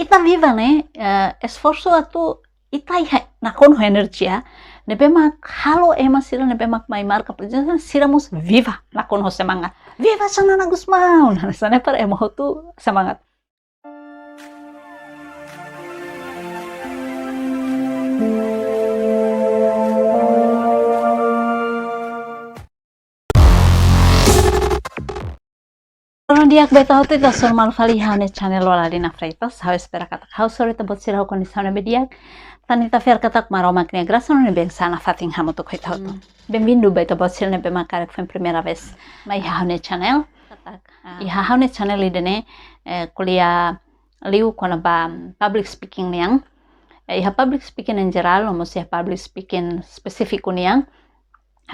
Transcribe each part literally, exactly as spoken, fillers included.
Ita viva ne'e, eh, esforsu atu ita iha nakonu enerjia ne'ebé mak halo ema sira ne'ebé mak mai marka prezensa sira mós viva nakonu semangat. Viva Xanana Gusmão! Hanesan ne'e para ema hotu semangat. Loron di'ak ba ita hotu, ita hasoru malu fali iha ha'u-nia channel Lola Lina Freitas. Ha'u espera katak ha'u hasoru ita-boot sira ho kondisaun ne'ebé di'ak. Tan ita fiar katak Maromak nia grasa no nia bensaun nafatin hamutuk ho ita hotu. Hmm. Bem-vindo ba ita-boot sira ne'ebé mak karik foin primeira vez mai iha ha'u-nia channel. Katak, ah, iha ha'u-nia channel ida-ne'e, eh, ko'alia liu kona-ba public speaking nian. Eh, iha public speaking em geral, no mós iha public speaking espesífiku nian.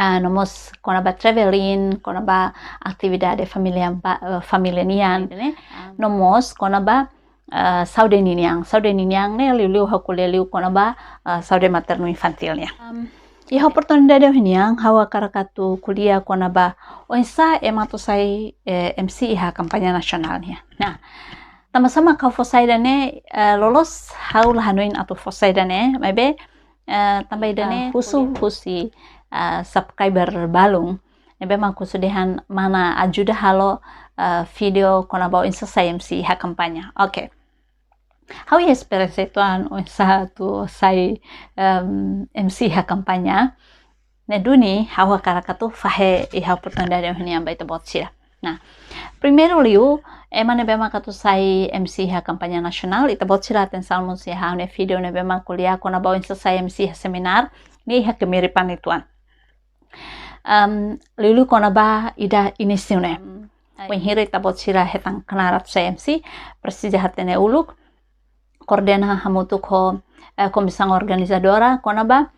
Ah, no mós kona-ba traveling, kona-ba atividade família ba, eh, família nian, ne'e? Ah. No mós kona-ba, eh, saúde ninian, saúde ninian ne'e liuliu ha'u ko'alia liu kona-ba, eh, saúde maternu infantil nian. Um, iha oportunidade ohin nian, ha'u hakarak atu ko'alia kona-ba oinsá ema atu sai, eh, M C iha kampaña nasionál nian. Nah, tanba sá mak ha'u fó sai ida-ne'e, eh, loloos ha'u la hanoin atu fó sai ida-ne'e, maibé, eh, tanba ida-ne'e husu husi, eh, subscriber balun ne'ebé mak husu dehan mana ajuda halo, eh, vídeo kona-ba oinsá sai M C iha kampaña. Oke. Ha'u iha esperiénsia uitoan oinsá atu sai, em, M C iha kampaña. Ne'e duni ha'u hakarak atu fahe iha oportunidade ohin nian ba ita-boot sira. Nah, primeiru liu, ema ne'ebé mak atu sai M C iha kampaña nasionál, ita-boot sira atensaun mós iha ha'u-nia vídeo ne'ebé mak ko'alia kona-ba oinsá sai M C iha seminár, ne'e iha kemiripan uitoan. Em, liuliu kona-ba ida inísiu ne'e. Hmm. Wainhira ita-boot sira hetan knaar atu sai M C, presiza hatene uluk, koordena hamutuk ho, eh, komisaun organizadora kona-ba,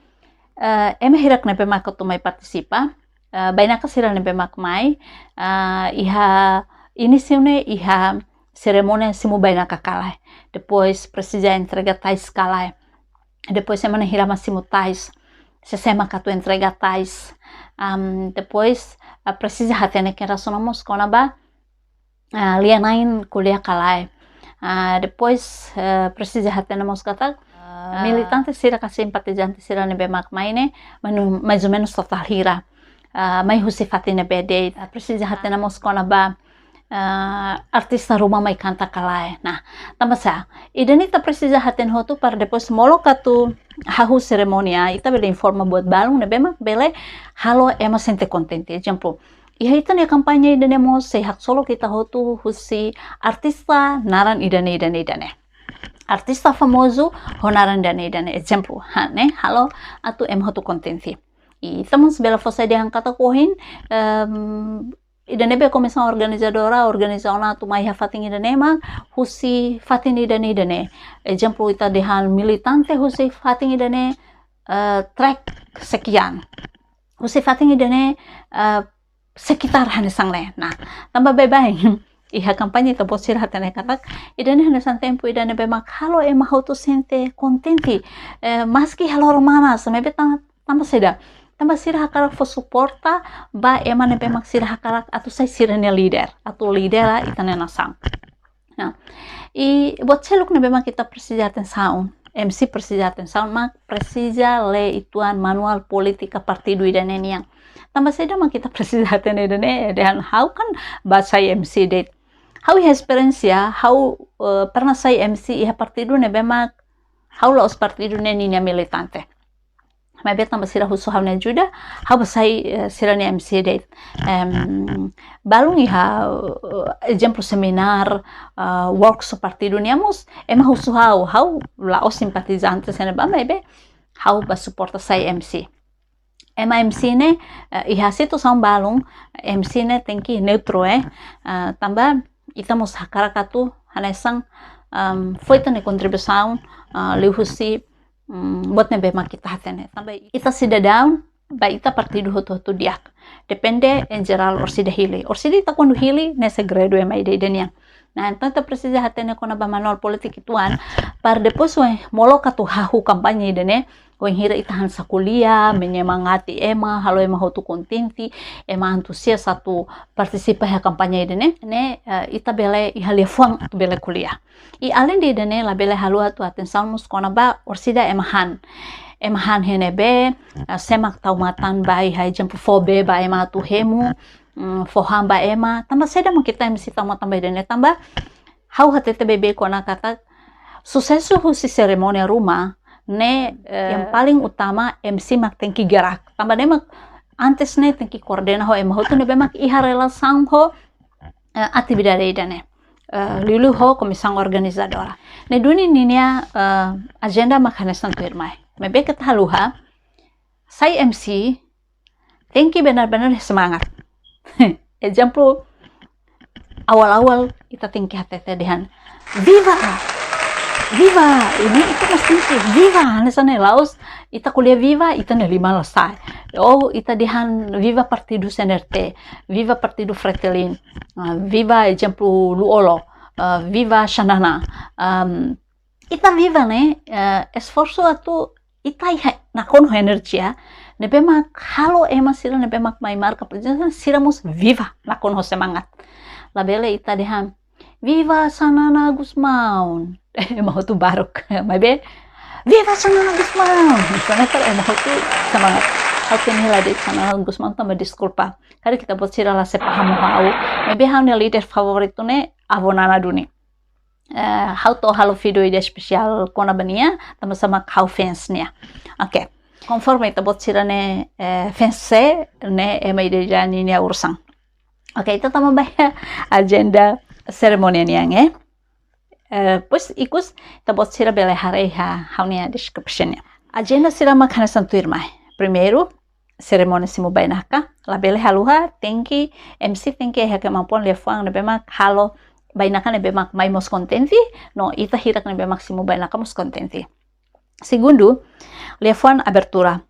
eh, ema hirak ne'ebé mak atu mai partisipa, eh, bainaka sira ne'ebé mak mai, eh, iha inísiu ne'e iha serimónia simu bainaka ka lae. Depois presiza entrega tais ka lae. Depois ema ne'e hira mak simu tais, sé mak atu entrega tais. Am, depois, ah, presiza hatene kedas ona mós kona-ba, ah, lia-na'in ko'alia ka lae. Ah, depois, eh, presiza hatene mós katak, ah, militante sira ka simpatizante sira ne'ebé mak mai ne'e, manu-, mais ou menos total hira. Ah, mai husi fatin ne'ebé de'it. Ah, presiza hatene mós kona-ba, ah, artista ruma mai kanta ka lae. Nah, tanba sá, ida-ne'e ita presiza hatene hotu para depois molok atu hahú serimónia, ita bele informa buat balun ne'ebé mak bele halo ema sente kontente. Ezemplu, iha ita-nia kampaña ida-ne'e mós sei haksolok ita hotu husi artista naran ida-ne'e, ida-ne'e, ida-ne'e. Artista famozu ho naran ida-ne'e, ida-ne'e. Ezemplu, ha, ne'e halo atu ema hotu kontente. Ita mós bele fó sai dehan katak ohin, em, ida ne'ebé komisaun organizadora organiza ona atu mai iha fatin ida-ne'e mak husi fatin ida-ne'e, ida-ne'e. Ezemplu, ita dehan militante husi fatin ida-ne'e, eh, track sekian. Husi fatin ida-ne'e, eh, sekitar hanesan ne'e. Nah, tanba baibain iha kampaña ita-boot sira hatene katak ida-ne'e hanesan tempu ida ne'ebé mak halo ema hotu sente kontente. Eh, maski halo romanas, maibé tan-, tanba saida? Tanba sira hakarak fó suporta ba ema ne'ebé mak sira hakarak atu sai sira-nia líder, atu lidera ita-nia nasaun. Nah, i buat seluk ne'ebé mak ita presiza atensaun, M C presiza atensaun, mak presiza lee uitoan manuál polítika partidu ida-ne'e nian. Tanba saida mak ita presiza hatene ida-ne'e, dehan ha'u kan bá sai M C de'it. Ha'u iha esperiénsia, ha'u, eh, pernah sai M C iha partidu ne'ebé mak ha'u la'ós partidu ne'e ninia militante. Maibé tanba sira husu ha'u-nia ajuda, ha'u bá sai, eh, sira-nia M C de'it. Em, balun iha, eh, ezemplu seminár, eh, workshop partidu nian mós, ema husu ha'u, ha'u la'ós simpatizante sira-ne'ebá, maibé ha'u bá suporta sai M C. Ema M C ne'e, eh, iha situasaun balun, M C ne'e tenke neutru, eh. Eh, tanba ita mós hakarak atu hanesan, em, fó ita-nia kontribuisaun, eh, liuhusi, mm, buat ne'ebé mak ita hatene. Tanba ita sidadaun, ba ita partidu hotu-hotu di'ak. Depende, em geral, orsida hili. Orsida ita kuandu hili, ne'e segredu ema ida-idak nian. Nah, entaun ita presiza hatene kona-ba manuál polítika uitoan, para depois, eh, molok atu hahú kampaña ida-ne'e, Wainhira ita hanesan ko'alia, menyemangati ema, halo ema hotu kontente, ema antusias atu partisipa iha kampaña ida-ne'e, ne'e, eh, ita bele iha liafuan atu bele ko'alia. I alende ida-ne'e labele haluha atu atensaun mós kona-ba orsida ema han. Ema han iha ne'ebé, eh, sé mak tau matan ba iha, ezemplu, fó bee ba ema atu hemu, mm, fó han ba ema. Tanba saida mak ita M C tau matan ba ida-ne'e? Tanba ha'u hatete beibeik ona katak susesu husi serimónia ruma ne'e, eh, yang paling utama M C mak tenke gerak. Tanba ne'e mak antes ne'e tenke koordena ho ema hotu ne'ebé mak iha relasaun ho, eh, atividade ida-ne'e. Eh, liuliu ho komisaun organizadora. Ne'e duni ninia, eh, ajenda mak hanesan tuirmai. Maibé keta haluha, sai M C tenke benar-benar semangat. Ezemplu, awal-awal ita tenke hatete dehan, "Viva! Viva!" Ini itu mesti tenke, "Viva!" Hanesan ne'e la'ós, ita ko'alia "Viva", ita-nia liman la sa'e. Ou ita dehan, "Viva Partidu C N R T, Viva Partidu Fretilin, ah, Viva, ezemplu, Lú-Olo, ah, Viva Xanana." Am, ita "Viva" ne'e, eh, esforsu atu ita iha nakonu enerjia ne'ebé mak halo ema sira ne'ebé mak mai marka prezensa sira mós "Viva" nakonu semangat. Labele ita dehan, "Viva Xanana Gusmão." Ema hotu baruk. Maibé, "Viva Xanana Gusmão." Misalnya, ema hotu semangat. Ha'u tenke hela de'it Xanana Gusmão tanba, deskulpa, karik ita-boot sira la sei paham ho ha'u. Maibé ha'u-nia líder favoritu ne'e Avó Nana duni. Eh, ha'u atu halo vídeo ida espesiál kona-ba nia, tanba sá mak ha'u fans nia. Oke. Konforme ita-boot sira ne'e, eh, fans sé, ne'e ema ida-idak ninia urusan. Oke, ita tama ba iha ajenda serimónia nian, eh. Eh, depois, ikus, ita-boot sira bele haree iha ha'u-nia description nian. Ajenda sira mak hanesan tuirmai. Primeiru, serimónia simu bainaka, labele haluha, tenke, M C tenke iha kemampuan liafuan ne'ebé mak halo bainaka ne'ebé mak mai mós kontente, no ita hirak ne'ebé mak simu bainaka mós kontente. Segundu, liafuan abertura.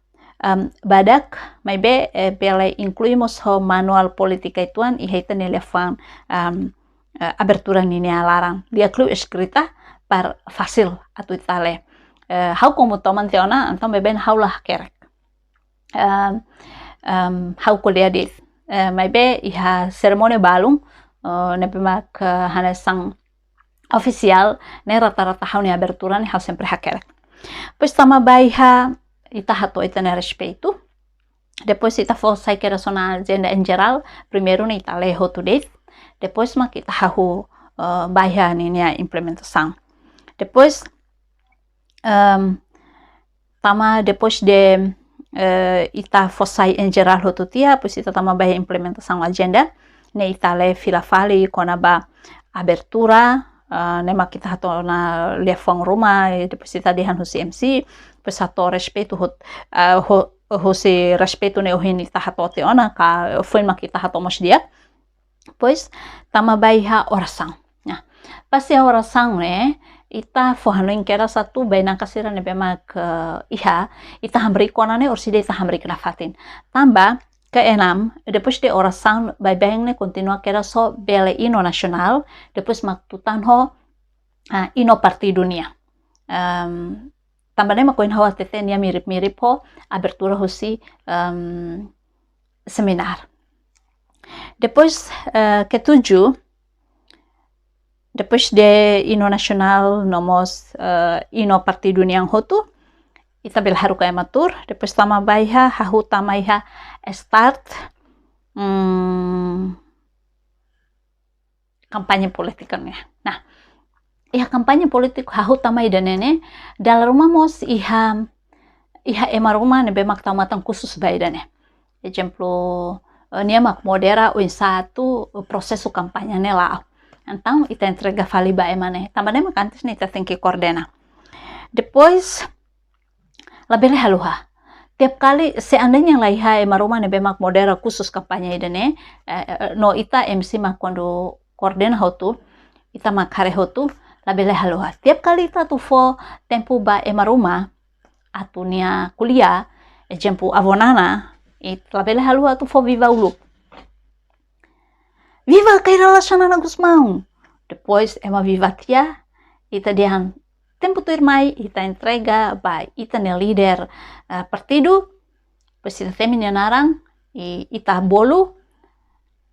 Em, badak, maibé, eh, bele inklui mós ho manuál polítika uitoan iha ita-nia liafuan, em, eh, abertura ninia laran. Di'ak liu eskrita para fasil atu ita lee. Eh, ha'u komu toman tiha ona, entaun baibain ha'u la hakerek. Em, em, ha'u ko'alia de'it. Eh, maibé iha serimónia balun, eh, ne'ebé mak, eh, hanesan ofisiál, ne'e rata-rata ha'u-nia abertura ne'e ha'u sempre hakerek. Depois tama ba iha ita hato'o ita-nia respeitu. Depois ita fó sai kedas ona ajenda em geral, primeiru ne'e ita lee hotu de'it. Depois mak ita hahú, eh, ba iha ninia implementasaun. Depois, em, tama depois de, eh, ita fó sai em geral hotu tiha, depois ita tama ba iha implementasaun ajenda, ne'e ita lee fila fali kona-ba abertura, eh, ne'e mak ita hato'o ona liafuan ruma, eh, depois ita dehan husi M C, depois hato'o respeitu hot-, eh, ho-, husi respeitu ne'e ohin ita hato'o tiha ona, ka foin mak ita hato'o mós di'ak. Depois, tama ba iha orasaun. Nah, pas iha orasaun ne'e, ita fó hanoin kedas atu bainaka sira ne'ebé mak, eh, iha, ita hamriik ona ne'e, orsida ita hamriik nafatin. Tanba, keenam, depois de orasaun, baibain ne'e kontinua kedas ho bele inu nasionál, depois mak tutan ho, ah, inu partidu nian. Em, tanba ne'e mak ohin ha'u hatete nia mirip-mirip ho abertura husi, em, seminár. Depois, eh, ketujuh, depois de inu nasionál no mós, eh, inu partidu nian hotu, ita bele haruka ema tuur, depois tama ba iha, hahú tama iha start, mm, kampaña polítika nian. Nah, iha kampaña polítika hahú tama ida-ne'e ne'e, dala ruma mós iha, iha ema ruma ne'ebé mak tau matan khusus ba ida-ne'e. Ezemplu, eh, nia mak modera oinsá atu prosesu kampaña ne'e la'o. Entaun, ita entrega fali ba ema ne'e. Tanba ne'e mak antes ne'e ita tenke koordena. Depois, labele haluha. Tiap kali, seandainya la iha ema ruma ne'ebé mak modera khusus kampaña ida-ne'e, eh, eh, no ita M C mak kuandu koordena hotu, ita mak haree hotu, labele haluha. Tiap kali ita atu fó tempu ba ema ruma atu nia ko'alia, ezemplu Avó Nana, i labele haluha atu fó viva uluk. "Viva Kay Rala Xanana Gusmão!" Depois ema viva tiha, ita dehan, tempu tuirmai ita entrega ba ita-nia líder, eh, partidu, depois ita temi nia naran, i ita bolu,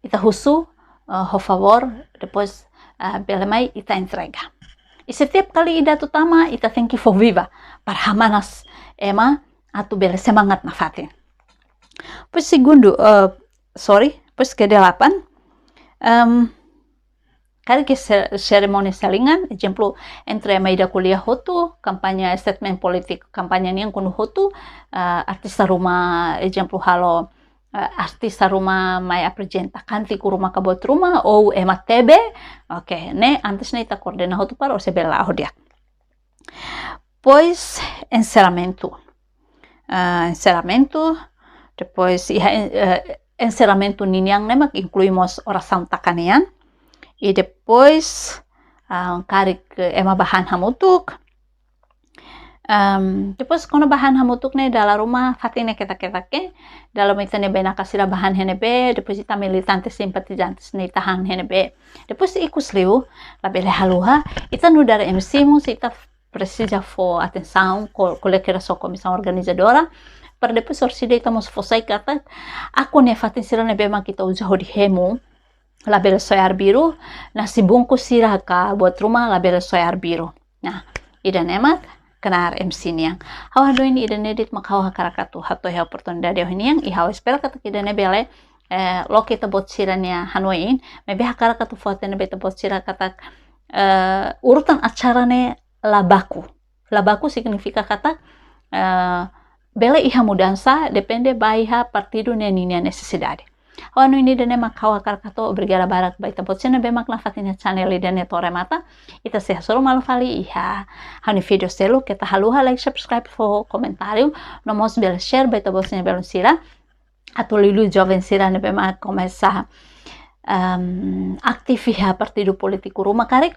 ita husu, eh, ho favór, depois, eh, bele mai ita entrega. I setiap kali ida atu tama, ita tenke fó viva para hamanas ema atu bele semangat nafatin. Depois segundu, eh, sorry, depois kedelapan, em, karik se-, serimónia selingan, ezemplu, entre ema ida ko'alia hotu, kampanye statement polítiku, kampanye nian kuandu hotu, eh, artista ruma, ezemplu, halo, eh, artista ruma mai aprezenta kántiku ruma ka buat ruma, ou ema tebe, oke, ne'e antes ne'e ita koordena hotu para ó sei bele la'o di'ak. Depois, enserramentu. Ah, enserramentu, depois, iha en-, eh, enserramentu ninian ne'e mak inklui mós orasaun taka nian. I depois, ah, karik ema bá han hamutuk. Em, depois, kuandu bá han hamutuk ne'e, dala ruma fatin ne'e ketak-ketak, eh. Dala ruma ita-nia bainaka sira bá han iha ne'ebé, depois ita militante simpatizante sira ita han iha ne'ebé. Depois, ikus liu, labele haluha, ita nu'udar M C mós, ita presiza fó atensaun, ko-, kolega sira ho komisaun organizadora, para depois orsida ita mós fó sai katak, akun iha fatin sira ne'ebé mak ita uza hodi hemu, labele soe arbiru, nasi bungkus sira ka buat ruma labele soe arbiru. Nah, ida-ne'e mak knaar M C nian. Ha'u hanoin ida-ne'e de'it mak ha'u hakarak atu hato'o iha oportunidade ohin nian, i ha'u espera katak ida-ne'e bele, eh, loke ita-boot sira-nia hanoin, maibé hakarak atu fó-hatene ba ita-boot sira katak, eh, urutan acara ne'e la baku. La baku signifika katak, eh, bele iha mudansa, depende ba iha partidu nian ninia nesesidade. Ha'u hanoin ida-ne'e mak ha'u hakarak hato'o, obrigada barak ba ita-boot sira ne'ebé mak nafatin iha channel ida-ne'e to'o remata. Ita sei hasoru malu fali iha ha'u-nia vídeo seluk, keta haluha like, subscribe, fó komentáriu, no mós bele share ba ita-boot sira-nia belun sira. Atu liuliu joven sira ne'ebé mak komesa, em, aktif iha partidu polítiku ruma karik.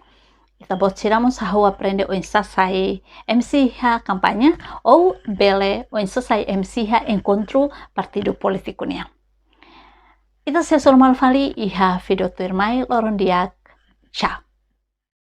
Ita-boot sira mós hahú aprende oinsá sai M C iha kampanye, ou bele oinsá sai M C iha enkontru partidu polítiku nian. Ita sei hasoru malu fali iha vídeo tuirmai, loron di'ak. Tchau.